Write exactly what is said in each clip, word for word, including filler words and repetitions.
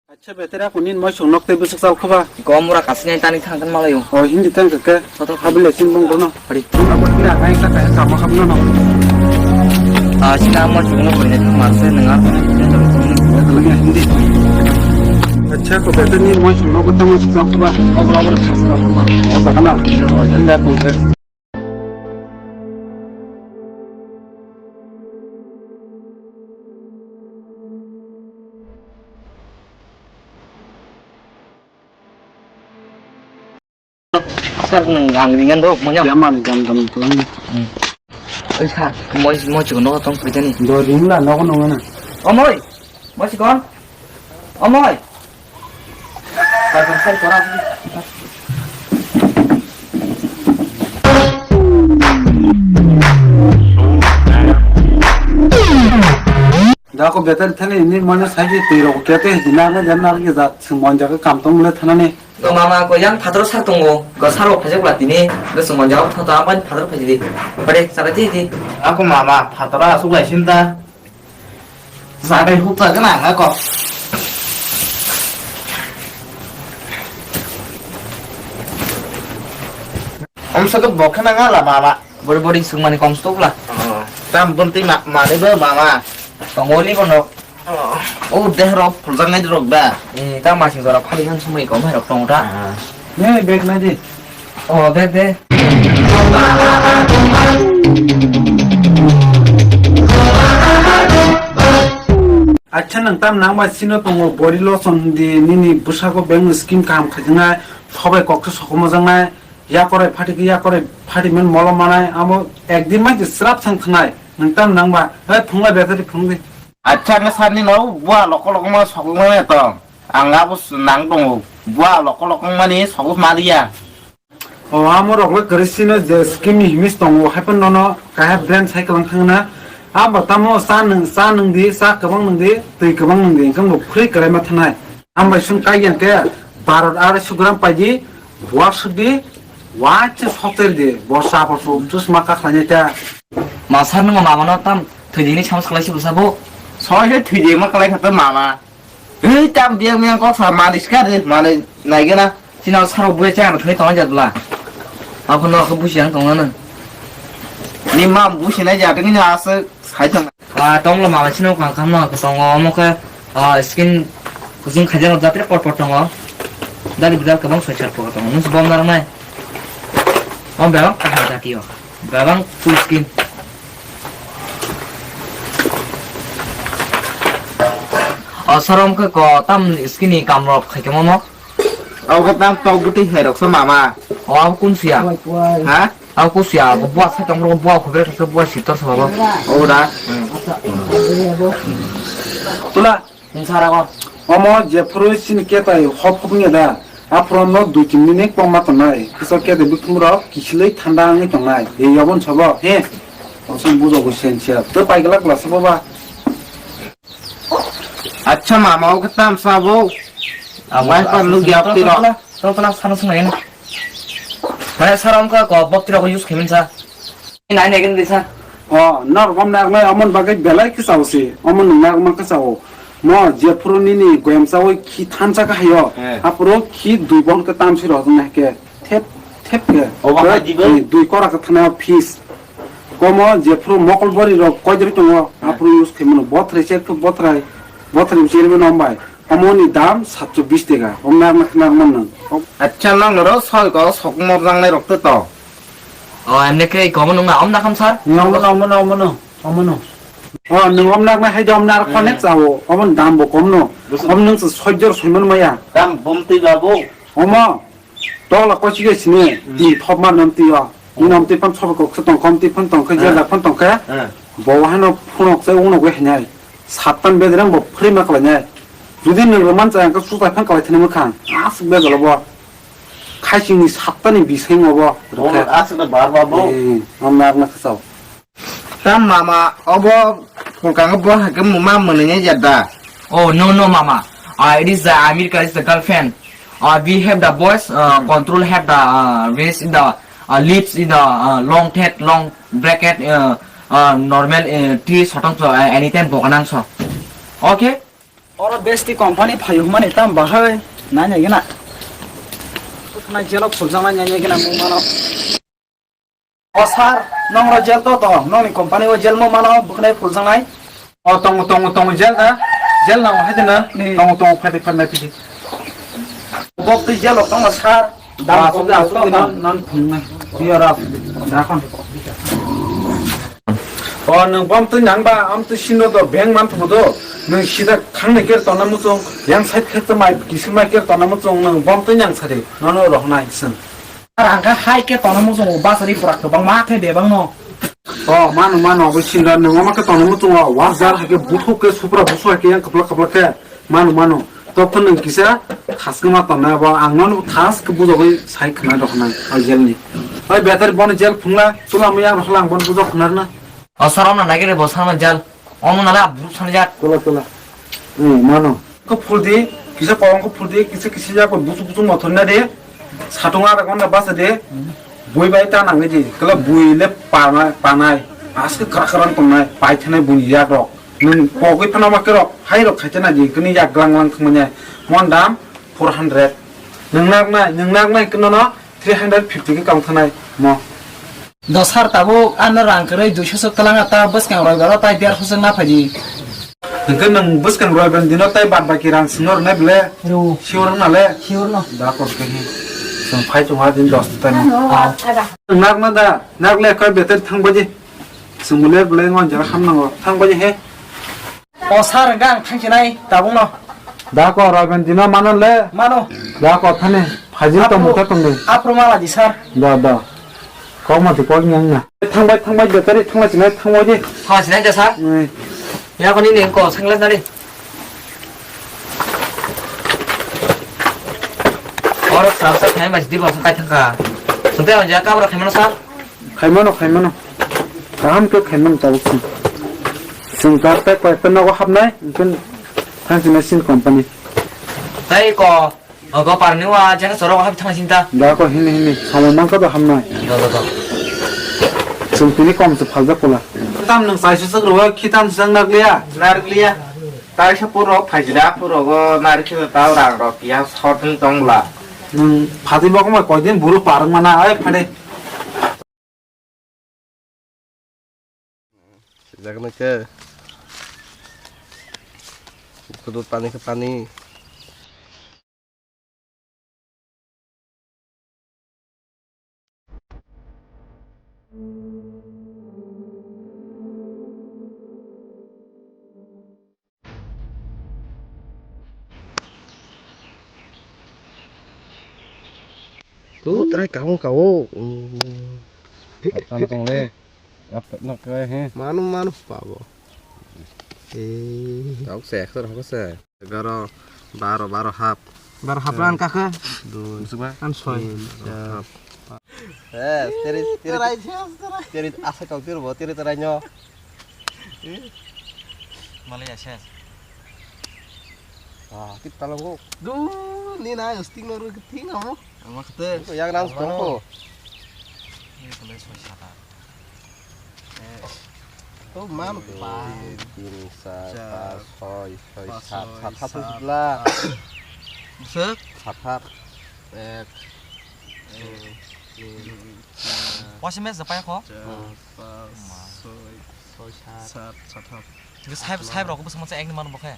Acha, betere ako nin moi song nok tei bwswk chal khoba. Gom ura kasini tani thang kan malayo. O, Hindi tang ke. Soto habile sin bong dono. Hari. Abo kira kai ka kai ka ma habno no. Ah, sina mo song nok ne thang marse nang. Hindi. Acha, ko betere nin moi song nok tei bwswk chal khoba. Obra obra chal khoba. O sakana. O, Hindi ko. Sir, nwng ang ringan do, manya. Ya, man, gam, gam, tulang. Hmm. Oi, sir, moi, moi, chikon do, tong, pwisa ni. Do, ring la, nogo, nogo na. O, moi! Moi, chikon. O, moi! Sir, sir, sir, kora. Dako betel thani ini mana saji tiro kete hina na jan na ki jat sumon jaga kam tong le thana ni. Ko mama ko yang phator sa tongo, ko saro phajak la tini, ko sumon jaga phator apan phator phaji di. Pade saga ti di. Ako mama phator asuk lai sinta. Sagai hukta gana ako. Om sa to bokha na ngala mama. Bori bori sungmani kom stok la. Oh. Tam bunti ma-, mani bo mama. Tongoli bono. Oh. Oh, deh rok puljangai rok da. Eh, ta masing jora phali han sumai kom hai rok tong ta. Ah. Ne bag na di. Oh, bag de. Acha nang tam nang ma sino tongo bori loson di nini busako beng skim kam khajina thobai kok sokomo jangnai. Yakorai phatikhe yakorai phatiman molo manai amo ekdin mai srap sang khnai nwng tam nangba hai phunglai betari phungdi. Acha ang sani no bua loko loko ma sokmani to ang abo nang tongo bua loko loko mani sokmaliya. O amo rok le kwrwi sino je scheme ni himis tongo hai phano nono kaha brand sai kwlang thangna abo tamo cha nwng cha nwng di cha kwbang nwng di twi kwbang nwng di engkhe bo free kwlai ma thanai. Ang bai sung kai yang khe barot ar sugram pai di. Wa sudi, wa chi sokter di, borsa borsa chusma kakhlai ta. Ma sar nung mama no tam thwidini sam saklai si bwsa bo. Soi se thwidi ma kalai kha to mama. Ei tam biang biang kok sa manis ka de mane nai gana. Sina saro bwe cha thwi tong jadla. Apo no ko busi ang tong na. Ni mam busi nai ja tengni asa. Hai tong. Ah, tong lo mama sino kang kam no ko tongo omo khe, ah, skin kuching khaijak no jatre por por tongo. Dali bidal kwbang soi sar por tongo. Nung bom narang nai. Om bebang kaham jati o. Bebang full skin. Oh, sarom khe ko tam skin ni kam rok khai khe momo. Abo khe tam tok bwtwi hai rok sa mama. Oh, abo kun suya? Ha? Abo kun suya, abo bua sai tong ro, bua khobel khe bua sitor sa baba. Oh, da. Tula. Sara ko. Omo je phuru sini ketai hop hop nge da. Aphuru no dui tin minute kok ma tongnai. Kisa kete bwkhum rok kisilei thanda wngwi tongnai. Ei yabon sabo. He. Osong bujo go sensia. To pai glak la sabo ba. Acha mama o khe tam sabo. Abo wiper nuk ya tiro. Tong tong sana sung na. Mane sara wngkha ko bok tiro ko use khemin sa. Nai nai gini sa. O nor gom nak nai amon bagai belai khe sao si. Amon nung nak man khe sao. Mo je phuru nini goyam sao khi thansa kha hayo. Aphuru khi dui bon khe tam si rok nai khe. Thep, thep khe. Obo hai dibo? Dui, dui kora khe thana fees. Komo je phuru mokol bori rok koidri tongo, aphuru use khe mano. Bothrai se phuru bothrai, bothrai se mano ambai. Omo ni dam satso bis tega. Om nak nak nak man nang. Acha nang ro soi ko sok mor jang nai rok to to. O, emne khe komo nung na, om na kham sar? Omo no, omo no, omo no, omo no. O, nung om nak na hai de om na ar connect sao. Omo ni dam bo kom no. Om nung se soi jor soi man maya. Dam bom twi ba bo. Omo. Tokla kochige sini, hmm, ni thopma nom twi o. Ni nom twi phan sobo kok se tong, kom twi phan tong khe, jajak phan tong khe. Bo hano phunok se unok we hinai. Satan bedrang bo free ma khlai nai. Judi nwng roman cha ka sutai phan khlai thani mwkhang. Asuk bejalo bo. Khaising ni satani bising obo. Asuk na bar ba bo. Eh, amna amna khasao. Tam mama, obo pulkango bo hai khe muma mwnwi ya da? Oh, no, no, mama. Uh, it is the America is the girlfriend. Uh, we have the boys, uh, control have the, uh, waist in the, uh, lips in the, uh, long head, long bracket, uh, uh, normal, uh, T sotong so, uh, anytime bokanang so. Okay? Oro besti company phaio hwnmani tam bahai nanya gina. Khna jelo khuljaknai nanya gina mung mano. O sir, nongro jel to to, nongni company o jel mo mano buknai khuljaknai. O tongo, tongo, tongo, jel na? Jel na, o hai de na? Ni. Tongo, tongo, phai de, phai de, phai de. Bok twi jel o tongo, sir. Dam Ah, kok da, sir, kok da. Nan, nan, phung na. Biya ra, da kon. O, nwng bom twi nang ba, am twi sino do, beng man thung do. Nwng sida khang ne ker tona muchung, yang side khe tw mai, kisu mai ker tona muchung, nwng bom twi nang sari. Nono roh nai, sir. Ar ang kha hai khe tona muchung, basari pura kwbang ma khe bebang no. O, mano, mano, abo sinda nwng ama khe tongna muchungo, wajar hai khe buthuk khe supra busu hai khe yang kwplak kwplak khe mano, mano. Tokthon nwng kisa thaskhe ma tonna abo ang nono thaskhe bujogwi sai khna rw khnai o jel ni. Oi, betari bono jel phungla, chula mui ang rw khala ang bono bujok khna rwna. O sir, omna nai khe bo sama jel. Omo nala buruk sanjak. Tola, tola. Hmm, mano. Ko phul di, kisa kolom ko phul di, kisa kisa ya ko busu busu mothon na de. Satung ara kon na basa de. Bui bai ta nang di. Kala bui le panai, panai. Aske krak krak tongnai, pai thanai bui yak rok. Nung pogwi phano ma kerok, hai rok khaite na di, kini yak glang glang khmanya. Mon dam four hundred. Nung nak nai, nung nak nai kino no, three hundred fifty khe kam thanai mo. Do sir, tabuk ano rang kwrwi duiso sok twlanga ta bwskang roibaro tai derso sok na phaidi. Hwnkhe nwng bwskang roibar dino tai bad baki rang sino rwnai bwle? Rw. Sure wngna le? Sure no. Da kok khe hi. Chwng phai chwng ha din dos ta ni. Ano, Ah. ada. Nak na da, nak le koi beter thang baji. Chwng le bwle ngon jara ham nango. Thang baji he. O sir, hwnkhe ang thangsinai tabukno. Da ko roiben dino mano le. Mano. Da ko thani phajil to Aphuru, muta tongdi. Aphuru mala di sir. Da, da. Kok mati kok nyang na. Thangbai, thangbai, betari thangbai sinai thangbai di. Thangbai sinai da sir. Oi. Ya ko nini ko sengles nari. Oro sir sir khai mas di bos kai thangka. Sute on ja kabra khai mano sir. Khaimano, khaimano. Kaham khe khaimano tabuk chwng. Chwng tar tei koi ekta nogo hapnai, hwnkhe thang sinai sin company. Tai ko, ogo parni wa jena sorok hap thang sinta. Da ko hini hini, samung mangkha do hamnai. Do, do, do. Chwng tini kom se phaljak kola. Tam nwng chaisu chwk rwo, khitam se nakliya. Nakliya. Taisa puro phaijila, puro go narikhe ta rang rok ya short ni tongla. Nwng phadi bokma koidin buru parwng mana, ai phade. Sijak nai khe. Kudu pani khe pani. Tu try kaung kau. Tang tong le. Ap nak kau he. Manu manu pabo. Eh. Kau se ektor hok se. Egaroh, baroh, baroh hap. Baroh hap ran kaka. Dui. Busuba. An soi. Tin. Hap. Eh, teri, teri, Terai, terai. Teri asa kau teri bo, teri terai nyo. Malaya ses. Ah, tip talang ko. Du, ni na, sting no ru ting amo. Ang ma khate. Ko yang nang song ko. Ni ko le soi sata. Eh. To man pa. Tin, sar, pas, soi, soi, sat, sat, sat, sat, sat. Busuk. Sat, sat. Ek. Wasi mes japai ko? Char, pas, soi, soi, sat, sat, sat. Sai, sai rok busuk masa ek ni man bokhe.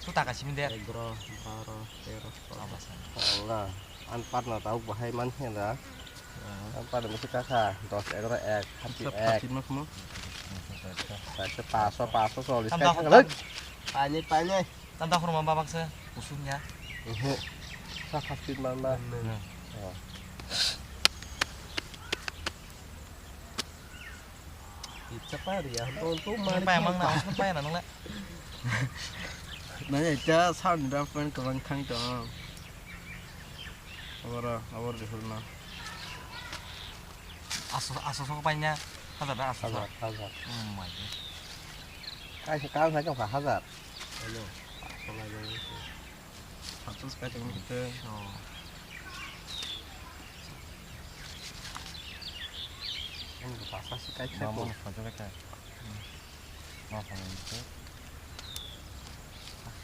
Su taka simi de. Egaroh, baroh, tero, chodoh. Wala, an patna tau bahai man khe da. An patna mesti kaka, dos, egaroh, ek, hati ek. Hati no khumo. Paso, paso, solis. Tam da, tam. Pani, pani. Tam da khorma babak se, usung ya. Uhu. Sa hati man ba. Chapa ria, to, to mari. Pai mang na, usung pai na nang le. Nanya cha sound development kwbang thang tong. Aboro, aboro rihurno. Aso, aso sok paina. Hajar da aso sok. Hajar, hajar. Oh my God. Kaisa kam sai ka hajar. Hello. Aso lai lai. Satus kai tong te. Oh. Ang pasa si kai. Mama ko. Pasa kai. Hmm. Mama ko.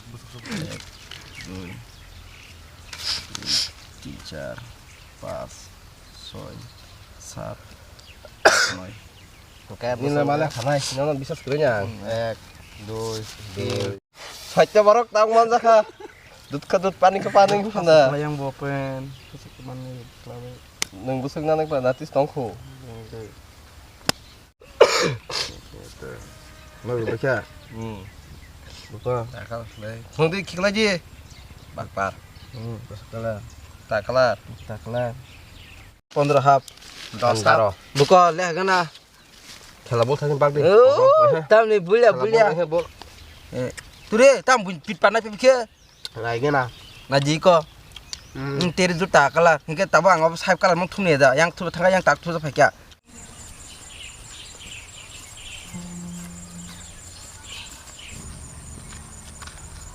Ek, dui, tin, tin, char, panch, choi, sat, noi. Nini male khanai, nono biswas kwrwi nang. Ek, dui, tin. Saitya borok tang manjakha. Dut kha dut, pani kha pani wngkha na. Yang bo pen. Nwng bwswk nanai ba natis tongkhu. Nwng bakha. Hmm. Buko. Takal khlai. Thungdi khiklai di. Bakpar. Hmm, takala. Takala. Takala. Pondro hap. Dos hap. Buko le hagana. Khela bol thangin bak di. Oh, tamni bulia, bulia. Khela bol, eh, bol. Eh, ture tam bun pit panai pit khe. Laigena. Naji ko. Hmm. Hmm, tere juta kalar. Hingke tabo ang abo side kalar mung thumni da. Yang thu thangka yang tak thu phaikya.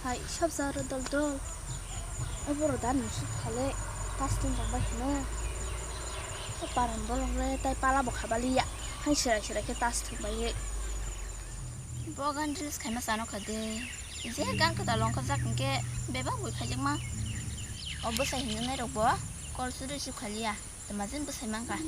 Hai, sab jaro dol dol. Abo ro dan musu khale. Tas tin jang bai hino. Paran bolong le tai pala bo khabaliya. Hai serai serai ke tas thung bai ye. Bo gan reels khaima chano kha de. Je gan kwtal wngkha jak hwnkhe bebak bui khaijakma. O bwsai hinwi nairok bo call se receive khaliya. Twmajin bwsai mankha.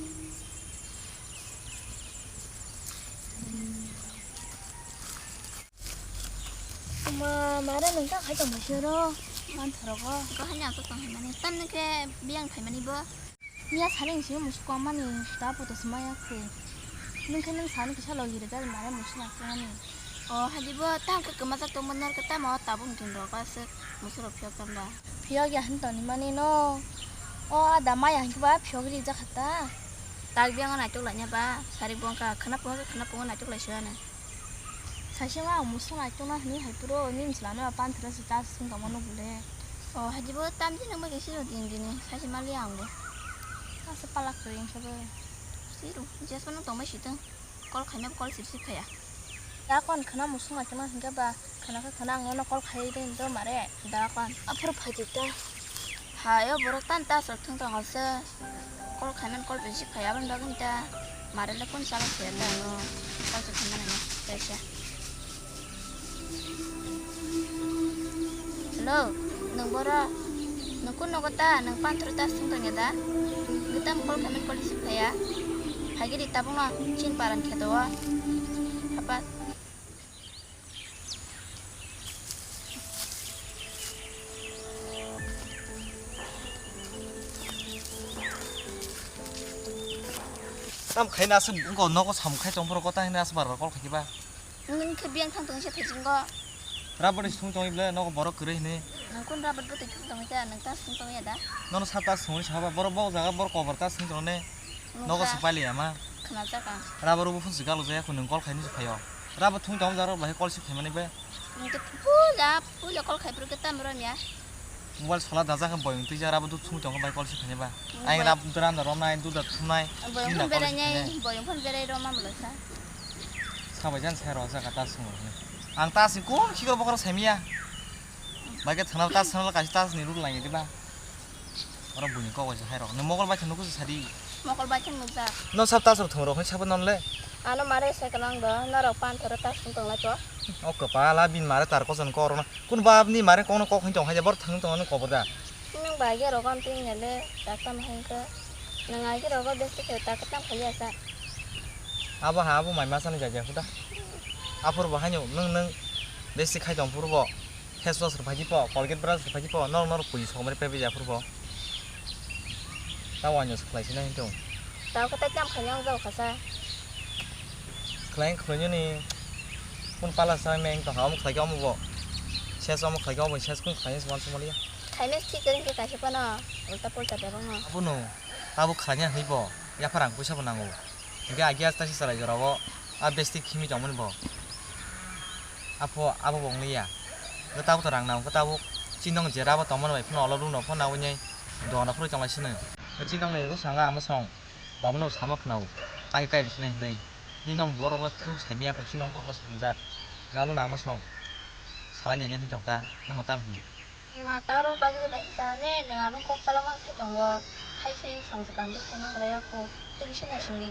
Oma, mare nwng ta khai tongma sero. Manthorogo. Bo haino aswk tong hinmani. Tamni khe biyang phaimani bo. Miya sani simi musu kwmani da photo se maya khe. Nwng khe nwng sani kisa logi rwgari mare musu naikhe ani. O hadi bo tamo khe kwmajak tongma nor khe tamo tabuk din rok aswk musu rok phiyok tong da. Phiyok ya hin toni mani no. O ada maya hin ba phiyok ri jakha ta. Tak biyang naitok laina ba sari bongkha khana pungo khana pungo naitok lai suya na. Saisima ang musu naitok na hini hai puro nini chwla no panthera se ta sung tongma no bule. O hadi bo tamjini wngma khe siro din dini, saisi mali ang bo. Asa palak kwrwi wngkhe bo. Siro, jesma no tongbai sitwng. Call khaima bo call receive khaya. Da kon khana musung aitama hingke ba, khana khe khana ang nono call khai rin do mare, da kon. Aphuru phaidi ta. Hai, o borok tan ta aswk thung tongo se. Call khaimani call receive khaya, aboni bagwi ta mare le kun chala khaya ta ano. Call se khaimani no, kaisa. Hello, nwng boro? Nwng kun nogo ta? Nwng panthoro ta sung tongya da? Nwng tam call khaimani call receive khaya? Phaigiri tabukno chin paran kheto o. Hapat. Tam khaina aswk wngkha, nogo samung khai tongphuru kota hwnwi aswk bar bar call khaikhe ba. Nwng khe biyang thang tong se thaisingo. Raboni sung tongwi ble nogo borok kwrwi hwnwi. Nwng kun rabat bwtwi thung tongwi kha, nwng ta sung tongya da? Nono sa ta sungwi saba, borok bo jaga borok kobor ta sung tongo ne. Nogo swpali ama. Khwnajak ang. Rabor bo phunsi galo jaya khun nwng call khaini se phaio. Rabo thung tong jaro bai call se khaimani be. Nwng khe puila, puila call khai phuru khe tam romya. Mobile sola dajak khe boyong twijak rabo duk thung tong bai call se khaini ba. Ai rab dram da romnai, duk da thumnai. Boyong phun berai nai, boyong phun berai roma molo sa. Sabai jan sai ro jaga ta sung ro. Ang ta sing kun khigo bokro saimiya. Bai khe thana ta sung lo kaisa ta sung ni ruk lai di ba. Oro buini kok bai se hai rok. Nang mokol bai thang nukho se sadi. Mokol bai thang nukjak. No sab tasrok thang rok hai sabo non le. Ano mare cycle ang do, norok panthoro tasrok tong lai to. O kwpala bin mare tar koson kok rok na. Kun bab ni mare kok no kok hin tong hai bor thang tong no kobor da. Nang bai ge rok am tin ne le, tak tam hai ko. Nang ai ge rok besti ke tak tam khali asa. Abo ha abo mai masa ni jaja huda. Aphur bo haino nang nang besti khai tong phuru bo. Face wash rwphai di po, Colgate brush rwphai di po, norok norok pui sokmani pebejak phuru bo. Ta waino se khlai sina hintung. Tao khe tai tam khaina wng jao khasa. Khlai khlai ni kun pala sa meng tong ha omo khlai khe omo bo. Ses omo khlai khe omo ses kun khlai se wansuk maliya. Khaina thik khe kaisa phano ulta pulta bebak no. Abono abo khlai ya hwnwi bo yaphar ang puisa bo nango. Hingke agi asta si salai jora o a besti khimi tongmani bo. Apo abo bo wng liya. Hwnkhe tabuk to rang nang, hwnkhe tabuk chini nong jera bo tongmani bai phano olo room rok phano naui nai dogano phano tonglai sini. Chini nong ni rwsanga ang bwsong babono sama phano tai kai sini hinwi. Chini nong borok rok thung sai miya phano chini nong borok rok sinijak. Galo nang bwsong salai nai hinwi tongkha, nang tam hinwi. Taro bagwi bai ta ne, nang ano kok salama khe tongo. Hai se song se kang bwsai nang raya kho. Tei se nai sini.